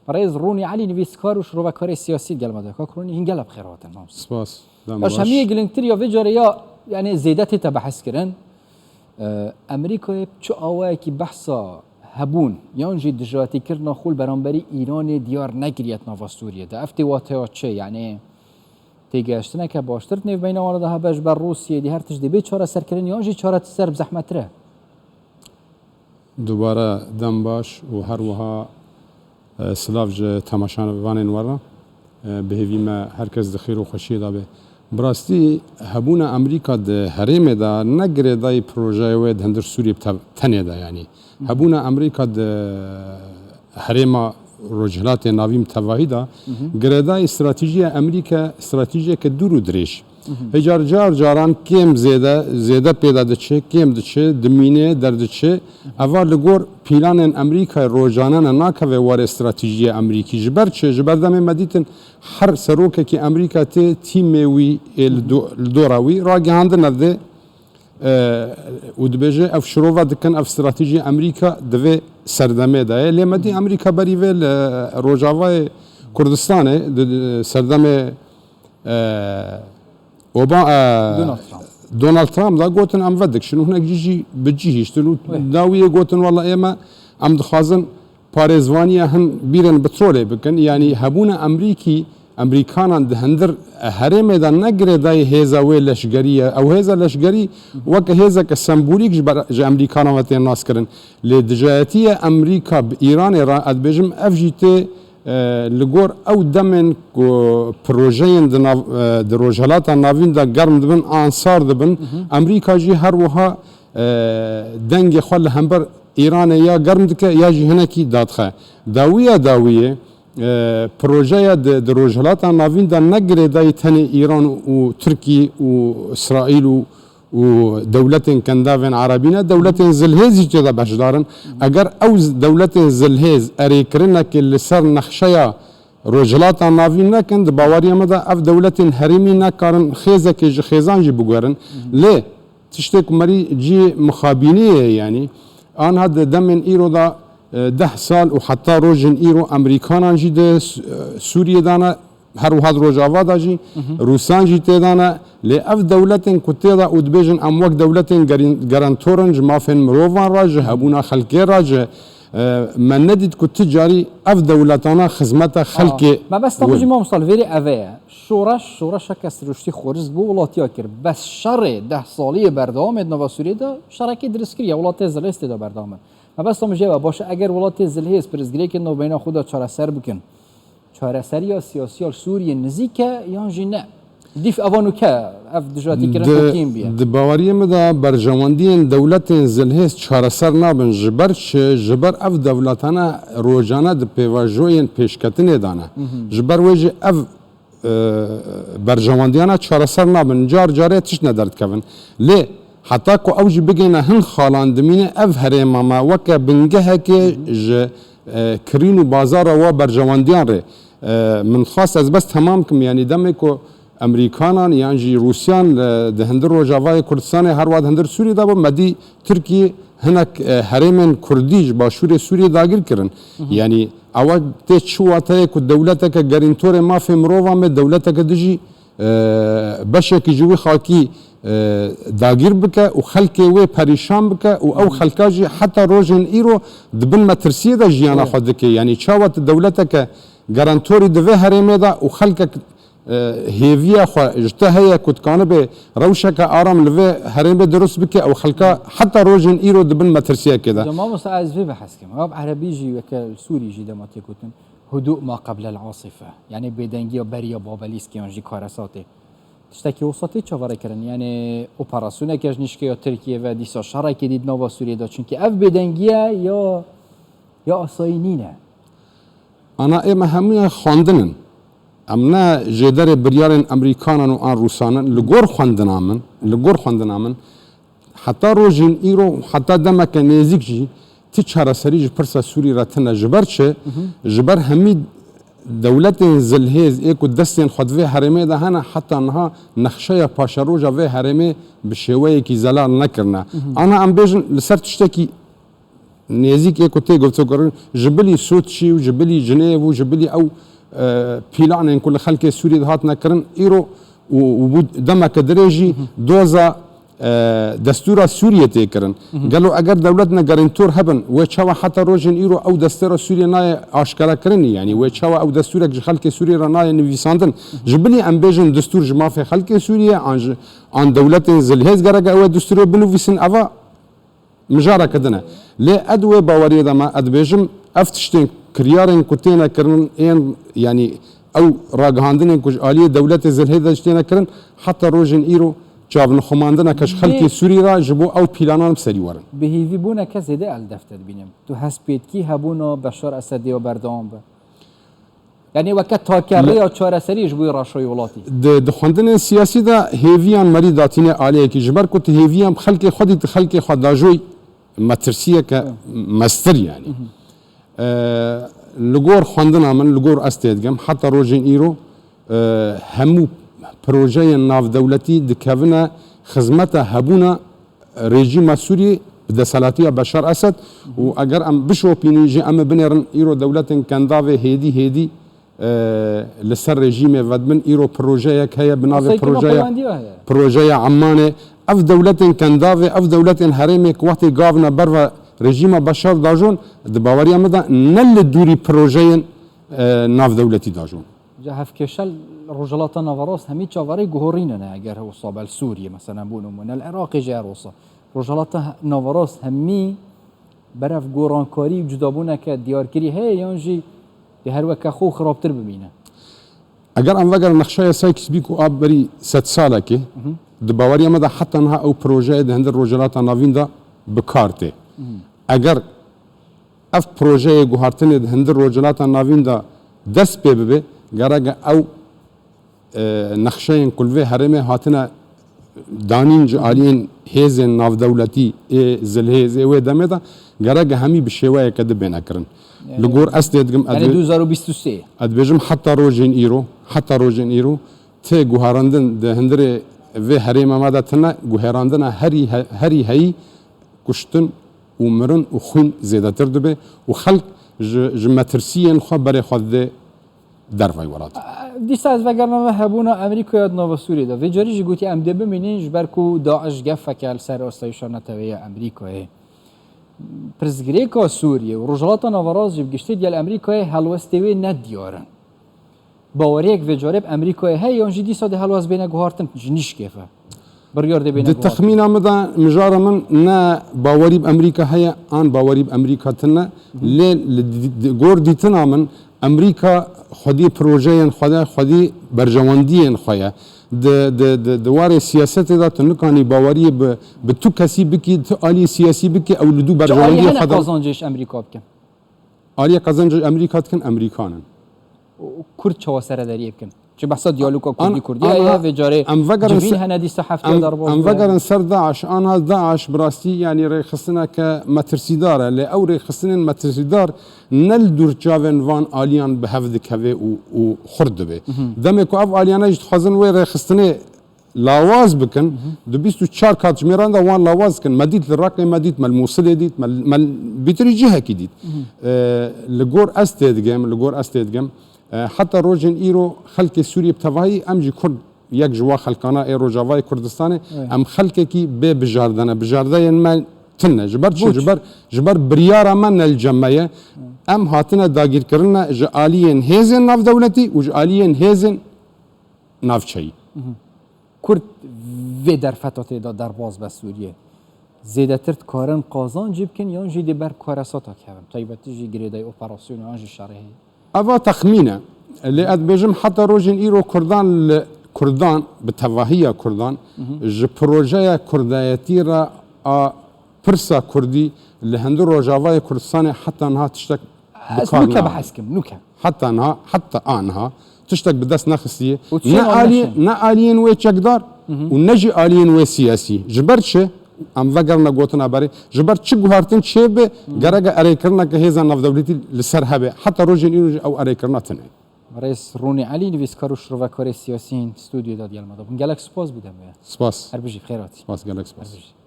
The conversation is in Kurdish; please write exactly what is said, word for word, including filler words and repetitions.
Birêz Ronî Elî, nivîskar û şirovekarê siyasî, gel me de. Kak Ronî, hîn gelek bi xêr hatin, mamoste. Spas. Dem Ya ji baş. hemiyê girîngtir ya vê carê ya, yanî zêde tête behs kirin. E, Amerîkayê bi çi awayekî behsa hebûn yan jî dijayetîkirina xwe li beramberî Îranê diyar nekiriye di nava Sûriyê de. Ev tê wateya çi? Yanî têgihiştineke baştir di nêvbeyna wan de hebe ji ber Rûsiyê dî her tişt dê bê çareserkirin yan jî çareser bi zehmettir e? Dubare dem baş û her wiha, e, silav ji temaşevanên we re. E, bi hêvî me her kes di xêr û xweşiyê de be. Bi rastî hebûna Amerîka di herêmê de ne girêdayî projeyê wê di hundir Sûriyê bi tev-, tenê de, yanî. Hebûna Amerîka di herêma Rojhilatê Navîn bi tevahî de girêdayî stratejiya Amerîka, stratejiyeke dûr û dirêj. Hêcar car caran kêm zêde, zêde pê de diçe, kêm diçe, dimîne, derdiçe. Eva li gor pîlanên Amerîkayê rojane ne, nakeve warê stratejiya Amerîkî. Ji ber çi? Ji ber demê me dîtin her serokekî Amerîka tê tîmê wî ê li do-, li dora wî ragihandine dê, e, û dibêje ev şirove dikin, ev stratejiya Amerîka di vê serdemê de ye. Lê me dî Amerîka berî vê li Rojavayê Kurdistanê, di, di serdemê, e, Oba-, e, Donald Trump. Donald Trump da gotin em vedikişin û hinek cî jî bi cî hiştin û Wê. dawiyê gotin wela ême em dixwazin parêzvaniya hin bîrên petrolê bikin. Yanî hebûna Amerîkî, Amerîkanan di hundir herêmê de ne girêdayî hêza wê leşgerî ye. Ew hêza leşgerî weke hêzeke sembolîk ji ber, ji Amerîkanan ve tên naskirin. Lê dijayetiya Amerîka bi Îranê re, ez dibêjim ev jî tê, e, li gor ew demên ku projeyên di nav, e, di Rojhilata Navîn de germ dibin, ansar dibin. Amerîka jî her wiha, e, dengê xwe li hember Îranê ya germ dike ya jî hinekî dadixe. Dawiya dawiyê, e, projeya di, di Rojhilata Navîn de ne girêdayî tenê Îran û Tirkî û Îsraîl û û dewletên kendavên erebî ne, dewletên zilhêz jî tê de beşdar in. Eger ew z-, dewletên zilhêz erêkirinekê li ser nexşeya Rojhilata Navîn nekin, di baweriya me de ev dewletên herêmî nekarin xêzekê ji xêzan jî biguherin. Lê tiştê ku merî cihê mixabînê ye, yanî anha di demên îro de, e, deh sal û heta rojên îro Amerîkanan jî di S-, e, Sûriyê de ne, her wiha di Rojava de jî, Rûsan jî tê de ne. Lê ev dewletên ku tê de û dibêjin em wek dewletên gerîn-, garantor in ji mafên mirovan re, ji hebûna xelkê re, ji, e, me nedît ku ti carî ev dewletana xizmeta xelkê. Mebesta min jî, mamosta, li vêrê ev e. Şoreş, şoreşeke siruştî xorist bû, welatiya kir. Bes şerê deh saliyê berdewamê di nava Sûriyê de şerekî dirist kiriye. Welatê zilhêz tê de berdewam in. Mebesta min jê ve, baş e, eger welatê zilhêz pirsgirêkên navbeyna xwe de çareser bikin, çareseriya siyasî ya li Sûriyê nizîk e yan jî ne? Dîf eva nûke, ev dijatîkirin xwe kêm biye. Di baweriyê min de berjewendiyên dewletên zilhêz çareser nabin. Ji ber çi? Ji ber ev dewletane rojane di pêvajoyên pêşketinê de ne. Ji ber wê jî ev, e, berjewendiyana çareser nabin. Car carê tişt ne derdikevin. Lê heta ku ew jî bigihine hin xalan, dimîne ev herêma me weke bingehekê ji, e, kirîn û bazara wa berjewendiyan rê. E, min xwest ez bes temam kim, yanî demê ku Amerîkanan yan jî Rûsyan, e, di hundir Rojavayê Kurdistanê, her wa di hundir Sûriyê de bû, me dî Tirkiyê hinek, e, herêmên Kurdî ji başûrê Sûriyê dagir kirin. Yanî ewa tê çi wateyê ku dewleteke gerîntorê mafê mirovan be, dewleteke dijî, e, beşekî ji wî xakî, e, dagir bike û xelkê wê perîşan bike û ew xelka jî heta rojên îro di bin metirsiyê de jiyana xwe dike. Yanî çawa tu dewleteke garantorî di vê herêmê de û xelkek, e, hêviya xwe ji te heye ku dikanibe rewşeke aram li vê herêmê dirust bike, ew xelka heta rojên îro di bin metirsiyekê de. Mamosta, ez vê behs kim. Ev erebî jî weke li Sûrî jî dema tê gotin, "Hudu ma qebl el asife." Yanî bêdengiya beriya babelîskê yan jî karesatê. Tiştekî wisa tê çaverêkirin. Yanî operasyoneke ji nişkê ya Tirkiyê ve dîsa şerekê dî di nava Sûriyê de. Çunkî ev bêdengiye ya, ya asayî nîne. Ana ê me hemû ya xwendin in. Em ne jêderê biryarên Amerîkanan û an Rûsanan. Li gor xwendina min, li gor xwendina min, heta rojên îro, heta demeke nêzîk jî ti çareserî ji pirsa Sûrî re tine. Ji ber çi? Ji ber hemî dewletên zilhêz ê ku destên xwe di vê herêmê de hene, heta niha nexşeya paşeroja vê herêmê bi şêweyekî zelal nekirine. Ana em bêjin li ser tiştekî Nêzîk ê ku tê guftûkirin, ji bilî Soçî û ji bilî Cinêv û ji bilî ew, e, pîlanên ku li xelkê Sûriyê de hatine kirin, îro û, û bû demeke dirêjî doza, e, destûra Sûriyê tê kirin. Gelo eger dewlet negerîntor hebin, wê çawa heta rojên îro ew destûra Sûriyê nayê aşkerekirinî? Yanî wê çawa ew destûrek ji xelkê Sûriyê re nayê nivîsandin? Ji bilî em bêjin destûr ji mafê xelkê Sûriyê an ji, an dewletên zilhêz gerek ew ê destûrê binivîsin, eva mijareke din e. Lê ez di wê baweriyê de me, ez dibêjim, ev tiştên, kiryarên ku têne kirin, ên, yanî ew ragihandinên ku ji aliyê dewletê zilhê de jî têne kirin, heta rojên îro çavnixumandineke ji xelkê Sûrî re ji bo ew pîlanan bi serî werin. Bi hêvîbûneke zêde ez li def te dibînim. Tu hespêtkî hebûna Beşar Esedê ya berdewam be? Yanî weke takerrê ya çareserî ji bo rewşa welatî. Di, di xwendinên siyasî de hêviyan merî datîne aliyekî. Ji ber ku tu hêviyan bi xelkê xwe dî, tu xelkê xwe dajoy metirsiyeke mestir yanî. E, li gor xwendina min, li gor ez tê dikim, heta rojên îro, e, hemû projeyên navdewletî dikevine xizmeta hebûna rejîma Sûriyê bi desthilatiya Beşar Esed û eger em bişopînin jî em ê binêrin îro dewletên Kendavê hêdî hêdî, e, li ser rejîmê vedibin. Îro projeyek heye bi navê Osayî kî projeya, peywendî heye. Projeya Emmanê. Ev dewletên Kendavê, ev dewletên herêmê ku wextê gavine berve rejîma Beşar dajon, di baweriya min de ne li dûrî projeyên, e, navdewletî dajon. Ca hevkêşe li Rojhilata Naverast hemî çaverê guhorîne ne, eger wisa be li Sûriyê, meselen, bû nimûne li Iraqê jî her wisa. Rojhilata Naverast hemî berev gorankarî û cudabûneke diyarkirî heye yan jî dê her weke xwe xirabtir bimîne? Eger em vegerin nexşeya Sykes-Picot a berî sed salekê, di baweriya me de heta niha ew projeyê di hundir Rojhilata Navîn de bi kar tê. Eger ev projeyê guhartinê di hundir Rojhilata Navîn de dest pê bibe, gerek e ew, e, nexşeyên ku li vê herêmê hatine danîn ji aliyên hêzên navdewletî ê zilhêz ê wê demê de, gerek e hemî bi şêweyeke di bêne kirin. Li gor ez tê dikim, ez Yanî dibê-, du hezar û bîst û sê. Ez dibêjim heta rojên îro, heta rojên îro tê guherandin di hundirê vê herêma me de tine, guherandina herî he-, herî heyî kuştin û mirin û xwîn zêdetir dibe û xelk ji, ji metirsiyên xwe berê xwe dide dervayî welat. Dîsa ez vegerime me hebûna Amerîkaya di nava Sûriyê de. Vê carî jî gotî em dê bimînin ji ber ku DAIŞ gefeke li ser astayîşa neteweyê ya Amerîkayê. Pirsgirêka Sûriyê û Rojhilata Naverast jî bi giştî digel Amerîkayê helwestê wê ne diyar in. Baweriyek vê carê bi Amerîkayê heye yan jî dîsa dê helwest bêne guhartin ji nîşkê ve? Biryar dê bêne guhartin. Di texmîna min de, mijara min ne bawerî bi Amerîka heye, an bawerî bi Amerîka tune. Lê li di, di gor dîtina min, Amerîka xwedî projeyên xwe de, xwedî berjewendiyên xwe ye. Di, di, di, di warê siyasetê de tu nikanî baweriyê bi, bi tu kesî bikî, tu alî siyasî bikî, ew li dû berjewendiyê xwe de. Çi alî hene qazancê ji Amerîka bikin? Aliyê qezenc Amerîka dikin, Amerîkan in. Û Kurd çawa seredariyê bikin? Çi behsa diyaloga Kurdî Kurdî heye, vê carê civîn hene dîsa heftê em, derbas em bûye. Vegerin ser DAIŞ, anha DAIŞ bi rastî, yanî rêxistineke metirsîdar e. Lê ew rêxistinên metirsîdar ne li dûr çavên van aliyan bi hev dikeve û, û xurt dibe. Demê ku ev aliyane jî dixwazin wê rêxistinê lawaz bikin, di bîst û çar katjimêran de wan lawaz dikin. Me dît li Reqê, me dît, me li Mûsilê dît, me, me bîtirî cihekî dît. E, li gor ez tê digem, li gor ez tê digem, e, heta rojên îro xelkê Sûriyê bi tevahî, em jî Kurd yek ji wa xelkana ê Rojavayê Kurdistanê, em xelkekî bê bijardene. Bijardeyên me tune. Ji ber çi? Ji ber, ji ber biryara me ne li cem me ye. Em hatine dagîrkirine ji aliyên hêzên navdewletî û ji aliyên hêzên navçeyî. Kurd vê derfeta tê de derbas be Sûriyê, zêdetir dikarin qazanc jî bikin yan jî dê ber karesata kevin? Taybetî jî girêdayî operasyonê yan jî şerê heye. Eva texmîn e. Lê ez dibêjim heta rojên îro Kurdan li, Kurdan, bi tevahiya Kurdan, ji projeya kurdayetî re a pirsa Kurdî li hundir Rojavayê Kurdistanê heta niha tiştek bi kar nabin. Ez nûke behs kim, nûke. Heta niha, heta aniha tiştek bi dest nexistiye. Ne aliyên wê çekdar û ne jî aliyên wê siyasî. Ji ber çi? Em vegerine gotina berê. Ji ber çi guhertin çêbe, gereke erêkirineke hêza navdewletî li ser hebe. Heta rojên îro jî ew erêkirina tune. Rêz Rûnî Elî, nivîskar û şirovekarê siyasî yên stûdyoyê de digel me de bûn. Gelek spas bû demê. Spas. Her bijî, bi xêr hatî. Spas, gelek spas. Her bijî.